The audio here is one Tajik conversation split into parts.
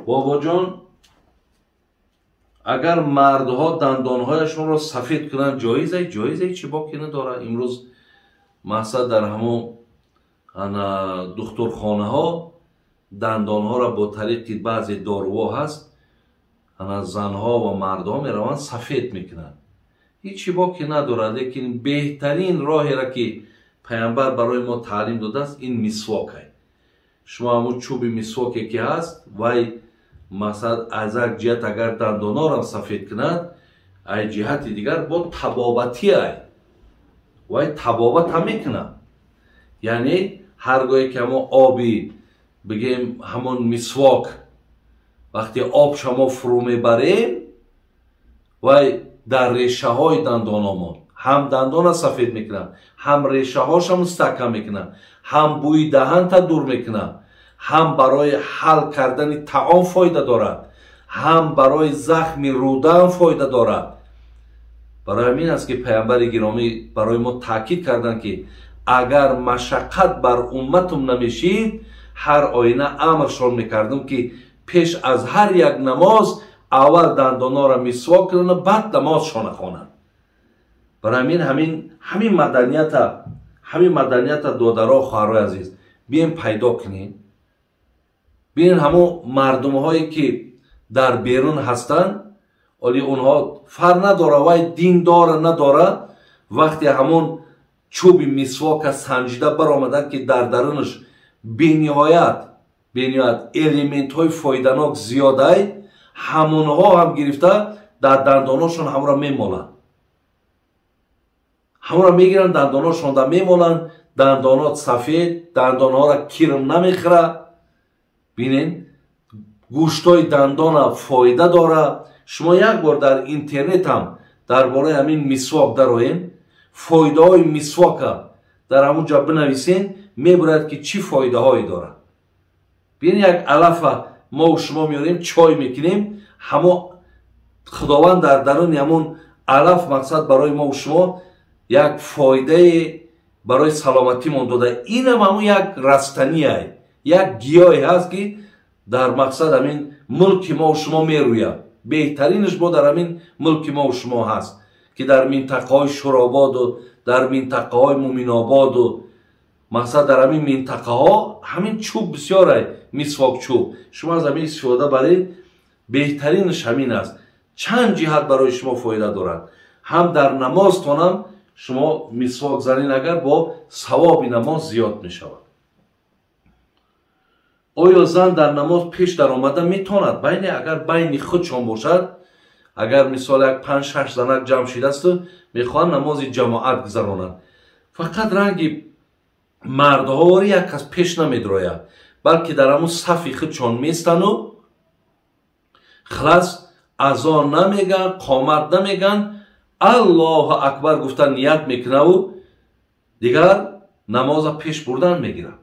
Бобоҷон, агар мардҳо дандонҳояшонро сафед кунанд, ҷоизай? Ҷоизай, чӣ боки надорад. Имрӯз мақсад дар ҳамон ана духтурхонаҳо дандонҳоро бо тариқи баъзе доруҳо ҳаст, ана занҳо ва мардҳо мераванд, сафед мекунанд. Ҳеҷ чӣ боки надорад, лекин беҳтарин роҳеро ки паямбар барои мо таълим додааст, ин мисвокай. Шумо ҳамун чӯби мисвоке ки ҳаст, вай мақсад аз як ҷиҳат агар дандонҳоро сафед кунад, аз ҷиҳати дигар бо табобатиай, вай табобат ҳам мекунад. Яъне ҳар гоҳе ки ҳамон оби, бигем, ҳамон мисвок вақте об шамо фурӯ мебарем, вай дар решаҳои дандономон ҳам дандона сафед мекунад, ҳам решаҳоша мустаҳкам мекунад, ҳам бӯи даҳанта дур мекунад, ҳам барои ҳал кардани таом фоида дорад, ҳам барои захми рӯдаам фоида дорад. Барои ҳамин аст ки паямбари гиромӣ барои мо таъкид карданд, ки агар машаққат бар умматум намешид, ҳар оина амршон мекардам, ки пеш аз ҳар як намоз аввал дандонҳоро мисвок кунанд, баъд намозшона хонанд. Барои ҳамин ҳамин маданията, додаро, хоҳарои азиз, бием пайдо кунем. Бинен, ҳамон мардумҳое ки дар берун ҳастанд, оли онҳо фарқ надора, вай дин дора, надора, вақте ҳамон чӯби мисвока санҷида баромаданд, ки дар дарунаш бениҳоят элементҳои фоиданок зиёдай, ҳамонҳо ҳам гирифта дар дандоношон ҳамонро мемоланд, ҳамонро мегиранд, дандоношонда мемоланд. Дандонот сафед, дандонҳоро кирм намехӯра. Бинен, гӯштҳои дандона фоида дора. Шумо як бор дар интернет ҳам дар бораи ҳамин мисвок дароем, фоидаҳои мисвока дар ҳамун ҷо бинависен, мебурад ки чӣ фоидаҳое дорад. Бинен, як алафа мо шумо меорем, чой мекунем, ҳамо Худованд дар даруни ҳамун алаф мақсад барои мо шумо як фоидае барои саломатимон дода. Инам ҳамун як растаниай, як гиёҳе ҳаст, ки дар мақсад ҳамин мулки мо шумо мерӯяд. Беҳтаринаш бо дар ҳамин мулки мо шумо ҳаст, ки дар минтақаҳои Шурободу дар минтақаҳои Муминободу мақсад дар ҳамин минтақаҳо ҳамин чӯб бисёрай, мисвок чӯб. Шумо аз ҳамин истифода баред, беҳтаринаш ҳамин аст. Чанд ҷиҳат барои шумо фоида дорад. Ҳам дар намозтонам шумо мисвок занин агар, бо савоби намоз зиёд мешавад. Оё зан дар намоз пеш даромада метавонад? Байне агар байни худшон бошад, агар мисол як панҷ шаш занак ҷамъ шидасту мехоҳанд намози ҷамоат гузаронанд, фақат ранги мардҳовори як кас пеш намедрояд, балки дар ҳамун сафи худшон месану хилас, азон намеган, қомат намеган, Аллоҳу акбар гуфта ният мекунаву дигар намоза пеш бурдан мегирад.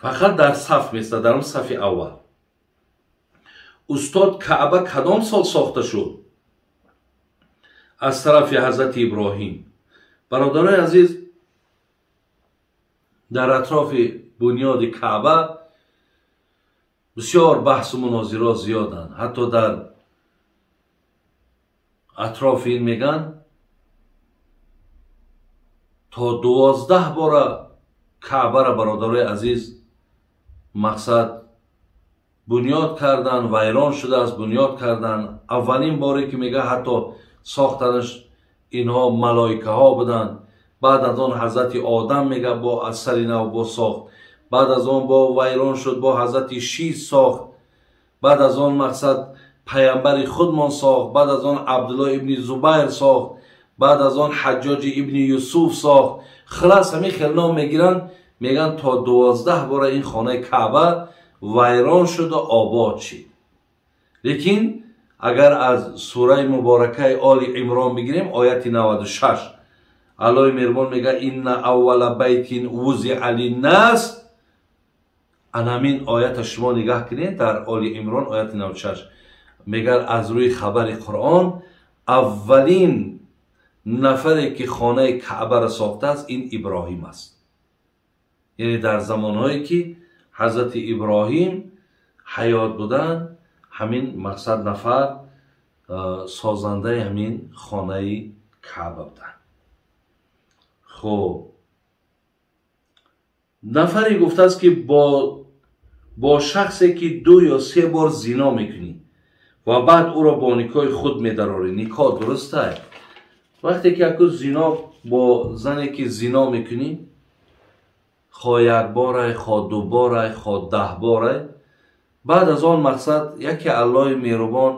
Фақат дар саф места, дар он сафи аввал. Устод, Каъба кадом сол сохта шуд аз тарафи ҳазрати Иброҳим? Бародарои азиз, дар атрофи бунёди Каъба бисёр баҳсу мунозирот зиёданд. Ҳатто дар атрофи ин мегӯянд, то 12 бора Каъбара, бародарои азиз, мақсад бунёд кардан, вайрон шудааст, бунёд кардан. Аввалин боре ки мега, ҳатто сохтанаш инҳо малоикаҳо буданд. Баъд аз он ҳазрати Одам, мега, бо аз сари нав бо сохт. Баъд аз он бо вайрон шуд, бо ҳазрати Шис сохт. Баъд аз он мақсад паямбари худмон сохт. Баъд аз он Абдулло ибни Зубайр сохт. Баъд аз он Ҳаҷҷоҷи ибни Юсуф сохт. Хилас, ҳамин хел ном мегиранд, мегӯянд, то 12 бора ин хонаи Каъба вайрон шуду обод шид. Лекин агар аз сураи муборакаи Оли Имрон бигирем, ояти 96, Аллоҳи меҳрубон мега: «Инна аввала байтин вузиа линнас». Анамин оята шумо нигаҳ кунед, дар Оли Имрон, ояти 96, мегар аз рӯи хабари Қуръон аввалин нафаре ки хонаи Каъбаро сохтааст, ин Иброҳим аст. Яъне дар замонҳое ки ҳазрати Иброҳим ҳаёт буданд, ҳамин мақсад нафар созандаи ҳамин хонаи Каъба буданд. Хуб, нафаре гуфтааст ки бо шахсе ки 2 ё 3 бор зино мекунӣ ва баъд ӯро бо никоҳи худ медарорӣ, никоҳ дуруст аст? Вақте ки яку зино бо зане ки зино мекунӣ, хо як борай, хо ду борай, хо 10 борай, баъд аз он мақсад яке Аллоҳи меҳрубон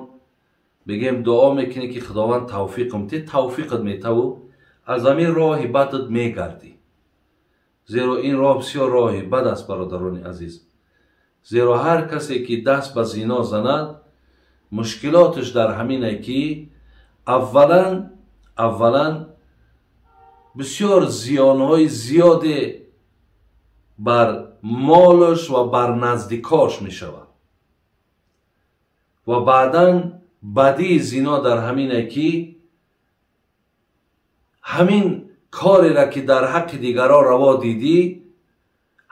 бигем дуо мекунӣ ки Худованд тавфиқам те, тавфиқат метаву аз ҳамин роҳи бадат мегардӣ. Зеро ин роҳ бисёр роҳи бад аст, бародарони азиз. Зеро ҳар касе ки даст ба зино занад, мушкилоташ дар ҳамине ки аввалан бисёр зиёнҳои зиёде бар молаш ва бар наздикош мешавад ва баъдан бадии зино дар ҳамине ки ҳамин кореро ки дар ҳаққи дигарон раво дидӣ,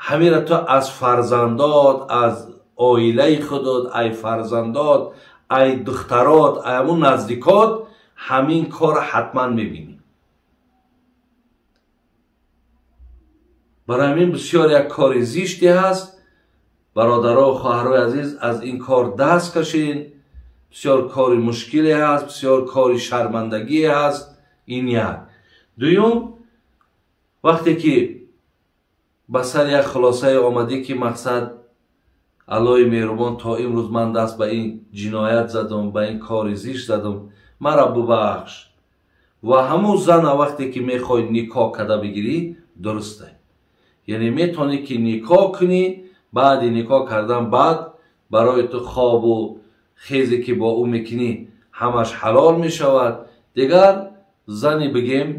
ҳаминро ту аз фарзандот, аз оилаи худот, ай фарзандот, ай духтарот, ай ҳамун наздикот ҳамин корро ҳатман мебинӣ. Барои ҳамин бисёр як кори зиште ҳаст. Бародаро ва хоҳарои азиз, аз ин кор даст кашед. Бисёр кори мушкиле ҳаст, бисёр кори шармандагие ҳаст. Ин як. Дуюм, вақте ки ба сари як хулосае омадӣ ки мақсад Аллоҳи меҳрубон то имрӯз ман даст ба ин ҷиноят задам, ба ин кори зишт задам, маро бубахш, ва ҳамун зана вақте ки мехоҳӣ никоҳ карда бигирӣ, дурусте. Яъне метавонӣ ки никоҳ кунӣ, баъди никоҳ кардан баъд барои ту хобу хезе ки бо ӯ мекунӣ ҳамаш ҳалол мешавад. Дигар зани бигем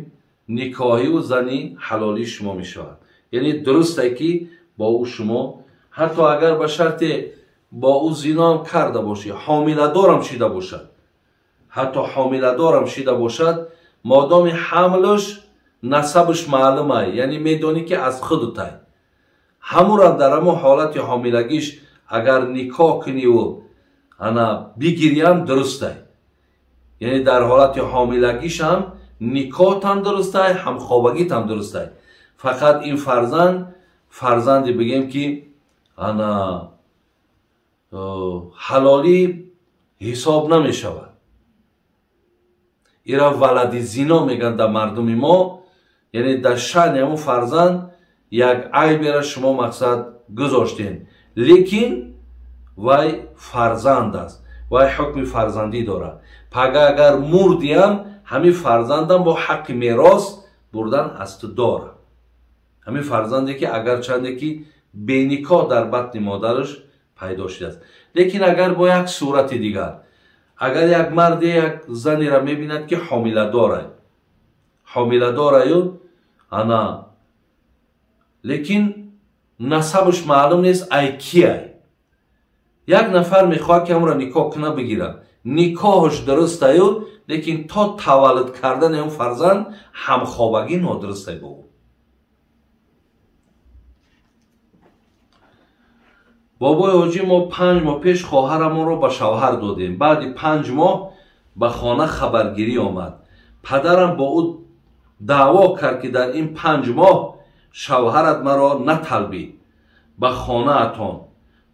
никоҳиву зани ҳалолии шумо мешавад. Яъне дурусте ки бо ӯ шумо ҳатто агар ба шарте бо ӯ зиноам карда бошӣ, ҳомиладорам шида бошад, ҳатто ҳомиладорам шида бошад, модоми ҳамлаш насабаш маълумай, яъне медонӣ ки аз худутай, ҳамура дар ҳамон ҳолати ҳомилагиш агар никоҳ куниву ана бигириам дурустай. Яъне дар ҳолати ҳомилагишам никоҳтам дурустай, ҳамхобагитам дурустай. Фақат ин фарзанд фарзанде бигем ки ана ҳалолӣ ҳисоб намешавад. Ира валади зино мегӯянд дар мардуми мо. Яъне дар шаъни ҳамун фарзанд як айбера шумо мақсад гузоштем, лекин вай фарзанд аст, вай ҳукми фарзандӣ дорад. Пага агар мурдиам, ҳамин фарзандам бо ҳаққи мерос бурдан аз ту дорад. Ҳамин фарзанде ки агарчанде ки беникоҳ дар батни модараш пайдо шудааст. Лекин агар бо як сурати дигар, агар як марде як занеро мебинад ки ҳомиладорай, ҳомиладораю ана, лекин насабаш маълум нест ай киай, як нафар мехоҳад ки ҳамонро никоҳ куна бигирад, никоҳаш дурустаю, лекин то таваллуд кардани он фарзанд ҳамхобагӣ нодурустай бо ӯ. Бобои ҳоҷӣ, мо 5 моҳ пеш хоҳарамонро ба шавҳар додем. Баъди 5 моҳ ба хона хабаргирӣ омад. Падарам бо ӯ даъво кард ки дар ин 5 моҳ шавҳарат маро наталбид ба хонаатон,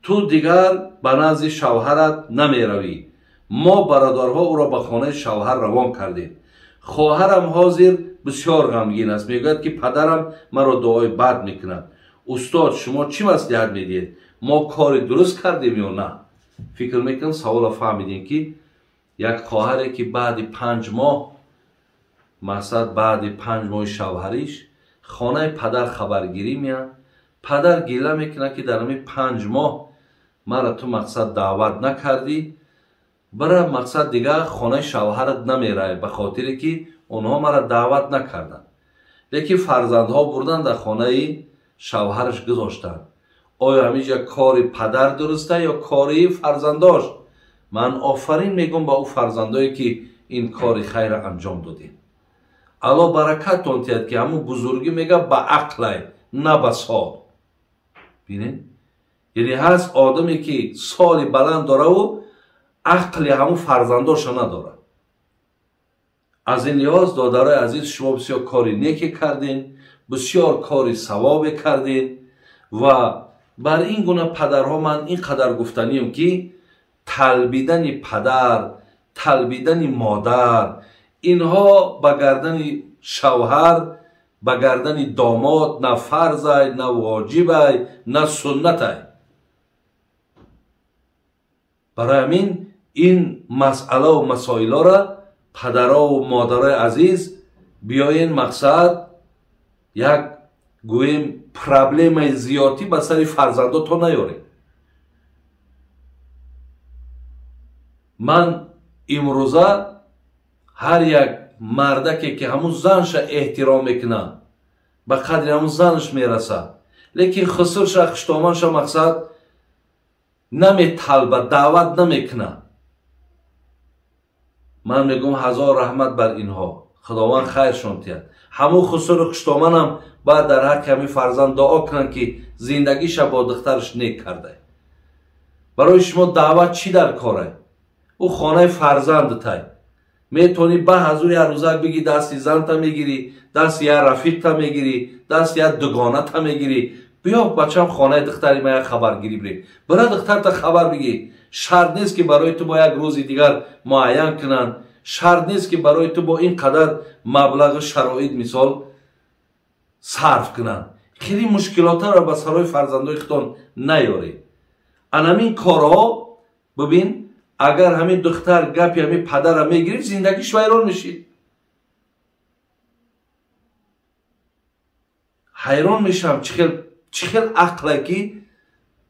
ту дигар ба назди шавҳарат намеравӣ. Мо бародарҳо ӯро ба хонаи шавҳар равон кардем. Хоҳарам ҳозир бисёр ғамгин аст, мегӯяд ки падарам маро дуои бад мекунад. Устод, шумо чӣ маслиҳат медиҳед? Мо кори дуруст кардем ё на? Фикр мекунам саволро фаҳмидем ки як хоҳаре ки баъди 5 моҳ, мақсад баъди 5 моҳи шавҳариш хонаи падар хабаргирӣ меяд, падар гила мекунад ки дар ҳамин 5 моҳ маро ту мақсад даъват накардӣ, бара мақсад дигар хонаи шавҳарат намеравӣ, ба хотире ки онҳо маро даъват накарданд. Лекин фарзандҳо бурдан дар хонаи шавҳараш гузоштанд. Оё ҳаминҷа кори падар дуруста ё кори фарзандош? Ман офарин мегӯм ба ӯ фарзандое ки ин кори хайра анҷом додем. Алло баракатон диҳад ки ҳамун бузургӣ мега ба ақлай, на ба сол. Бинед, Яъне ҳаст одаме ки соли баланд дораву ақли ҳамун фарзандоша надорад. Аз ин лиҳоз, додарои азиз, шумо бисёр кори неке кардин, бисёр кори савобе кардин ва бар ин гуна падарҳо ман ин қадар гуфтанием ки талбидани падар, талбидани модар, инҳо ба гардани шавҳар, ба гардани домод на фарзай, на воҷибай, на суннатай. Барои ҳамин ин масъалаву масоилҳоро падарову модарои азиз биёен мақсад як гӯем проблемаи зиёдтӣ ба сари фарзандотон наёрем. Ман имрӯза ҳар як мардаке ки ҳамун занша эҳтиром мекунад, ба қадри ҳамун занаш мерасад, лекин хусурша, хуштоманша мақсад наметалба, даъват намекунад. Ман мегӯям ҳазор раҳмат бар инҳо, худованд хайршон диҳад. Ҳамун хусуру хуштоманам баъд дар ҳаққи ҳамин фарзанд дуо кунанд ки зиндагиша бо духтараш нек карда. Барои шумо даъват чӣ дар корай? Ӯ хонаи фарзандтай. Метавонӣ ба ҳазур як рӯзак бигӣ, дасти занта мегирӣ, дасти як рафиқта мегирӣ, дасти як дугоната мегирӣ. Биё бачам хонаи духтари ма як хабаргирӣ бирем. Бира духтарта хабар бигӣ. Шарт нест ки барои ту бо як рӯзи дигар муайян кунанд. Шарт нест ки барои ту бо ин қадар маблағи шароит мисол сарф кунанд. Хеле мушкилотаро ба сарои фарзандои худтон наёред. Анамин корҳо бибин, агар ҳамин духтар гапи ҳамин падарро мегирифт, зиндагиш вайрон мешид. Ҳайрон мешавам чӣ хел ақле ки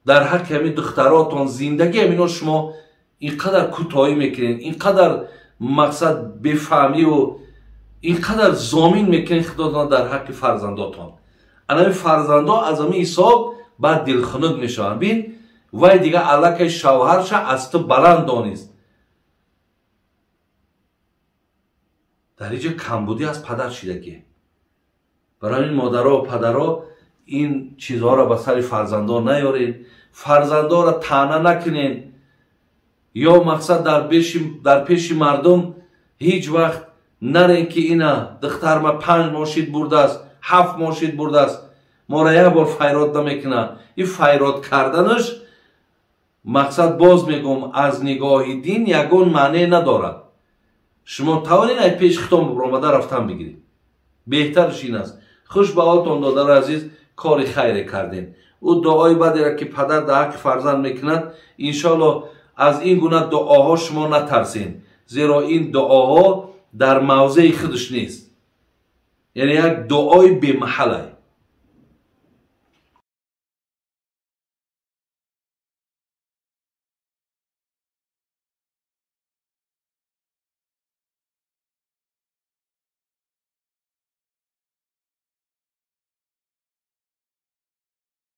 дар ҳаққи ҳамин духтаротон зиндагӣ ҳамино шумо ин қадар кӯтоҳӣ мекунед, ин қадар мақсад бефаҳмиву ин қадар зомин мекунед худотон дар ҳаққи фарзандотон. Анами фарзандо аз ҳамин ҳисоб баъд дилхунук мешаванд. Бин, вай дига аллакай шавҳарша аз ту баланд донист. Дар инҷо камбудӣ аз падар шидагӣ. Барои ин модаро падаро ин чизҳоро ба сари фарзандон наёред, фарзандонро таъна накунед, ё мақсад дар пеши мардум ҳеҷ вақт нарен ки ина духтарма 5 мошид бурдааст, 7 мошид бурдааст, моро як бор файрод намекунад. Ин файрод карданаш мақсад, боз мегӯм, аз нигоҳи дин ягон маъне надорад. Шумо тавонед ай пеши худтон омада рафтан бигиред. Беҳтараш ин аст. Хуш ба ҳолтон, додари азиз, кори хайре кардем. Ӯ дуои бадеро ки падар дар ҳаққи фарзанд мекунад, иншоалло аз ин гуна дуоҳо шумо натарсед, зеро ин дуоҳо дар мавзеи худаш нест. Яъне як дуои бемаҳалай.